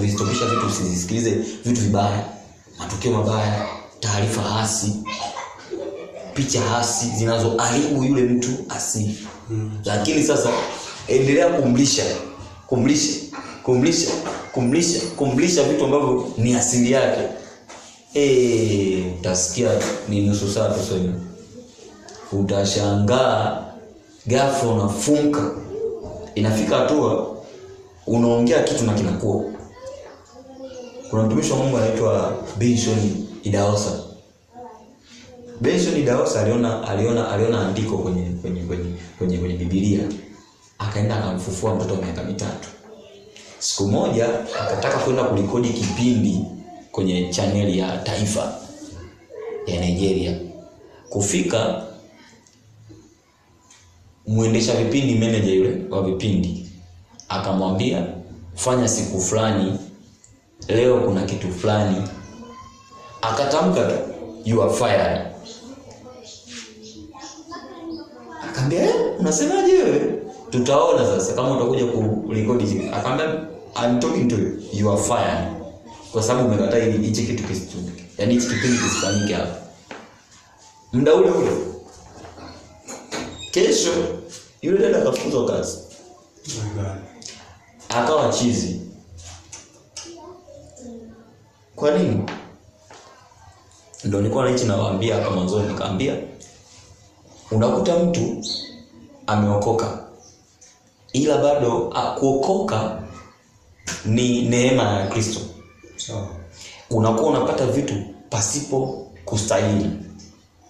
kuzistopisha vitu, usizisikilize vitu vibaya, matukio mabaya, taarifa hasi, picha hasi zinazoharibu yule mtu asili. Lakini sasa endelea kumlisha, kumlisha, kumlisha, kumlisha, kumlisha vitu ambavyo ni asili yake. Utasikia ni nusu saa tuseme. Utashangaa ghafla unafunka. Inafika hatua unaongea kitu na kinakuwa. Kuna mtumishi wa Mungu anaitwa Benson Idahosa. Benson Idahosa aliona andiko kwenye Biblia. Akaenda akamfufua mtoto wa miaka 3. Siku moja akataka kwenda kurekodi kipindi kwenye channel ya taifa ya Nigeria. Kufika, muendesha vipindi, manager yule wa vipindi, akamwambia fanya siku fulani, leo kuna kitu fulani. Akatamka tu, you are fired. Akamwambia, unasemaje wewe? Tutaona sasa kama utakuja kurekodi. Akamwambia, I'm talking to you, you are fired. Kwa sababu umekataa ili hichi kitu kisitumike. Yaani hichi kipindi kisifanyike hapa. Muda ule ule. Kesho yule dada akafukuzwa kazi. Akawa chizi. Kwa nini? Ndio nilikuwa naichi nawaambia hapa mwanzoni, nikaambia unakuta mtu ameokoka ila bado kuokoka ni neema ya Kristo. Sawa. Unakuwa unapata vitu pasipo kustahili.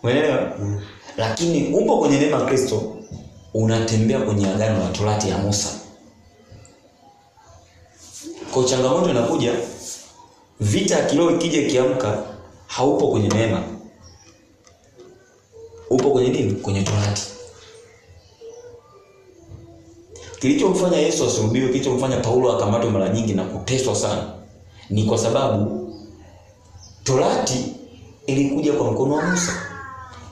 Umeelewa? Lakini upo kwenye neema ya Kristo, unatembea kwenye agano la Torati ya Musa. Kwa changamoto inakuja, vita ya kiroho ikija ikiamka, haupo kwenye neema. Upo kwenye nini? Kwenye Torati. Kilichomfanya Yesu asulubiwe, kilichomfanya Paulo akamatwe mara nyingi na kuteswa sana, ni kwa sababu Torati ilikuja kwa mkono wa Musa.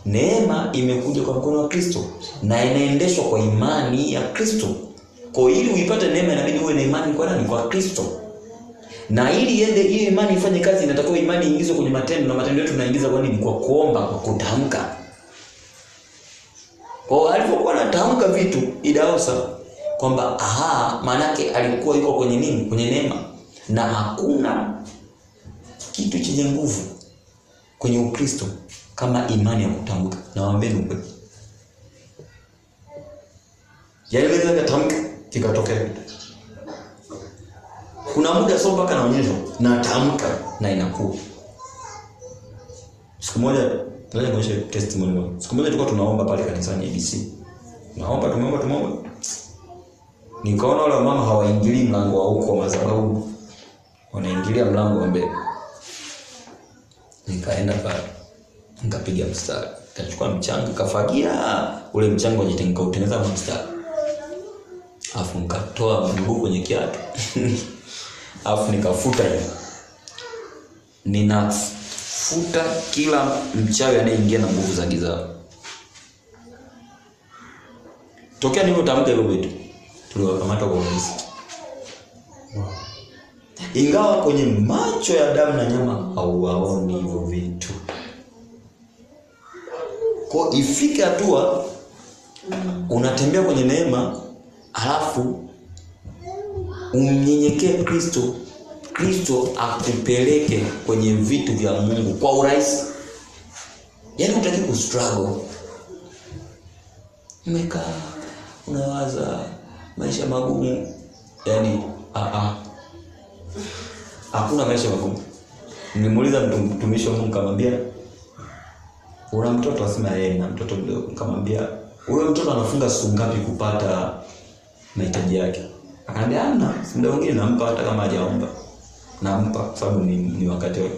Neema imekuja kwa mkono wa Kristo na inaendeshwa kwa imani ya Kristo. Kwa ili uipate neema inabidi uwe na imani kwa nani? Kwa Kristo. Na ili iende hiyo imani ifanye kazi, inatakiwa imani iingizwe kwenye matendo, na matendo yetu tunaingiza kwa nini? Kwa kuomba, kwa kutamka. Kwa alipokuwa anatamka vitu Idahosa kwamba aha, maanake alikuwa yuko kwenye nini? Kwenye neema. Na hakuna kitu chenye nguvu kwenye Ukristo kama imani ya kutamka. Nawaambieni ukweli. Yaani mimi nikatamka kikatokea kitu. Kuna muda sio mpaka naonyeshwa, natamka na inakuwa. Siku moja ngoja nionyeshe testimony moja. Siku moja tulikuwa tunaomba pale kanisani ABC. Naomba tumeomba. Nikaona wale mama hawaingilii mlango wa huko madhabahu. Wanaingilia mlango wa mbele. Nikaenda pale. Nikapiga mstari. Nikachukua mchanga, nikafagia ule mchanga ujitenga utengeneza mstari. Afu nikatoa mguu kwenye kiatu. Afu nikafuta hiyo. Ninafuta kila mchawi anayeingia na nguvu za giza. Tokea nilipotamka hivyo vitu, tuliwakamata kwa urahisi. Ingawa kwenye macho ya damu na nyama hauwaoni hivyo vitu. Kwa ifike hatua unatembea kwenye neema, alafu umnyenyekee Kristo, Kristo akupeleke kwenye vitu vya Mungu kwa urahisi. Yaani hutaki kustruggle. Umekaa unawaza maisha magumu. Yaani hakuna maisha magumu. Nilimuuliza mtumishi wa Mungu, nikamwambia una mtoto? Asema yeye na mtoto mdogo. Nikamwambia huyo mtoto anafunga siku ngapi kupata mahitaji yake? Akaniambia hamna, muda mwingine nampa hata kama hajaomba. Nampa kwa sababu ni wakati wake.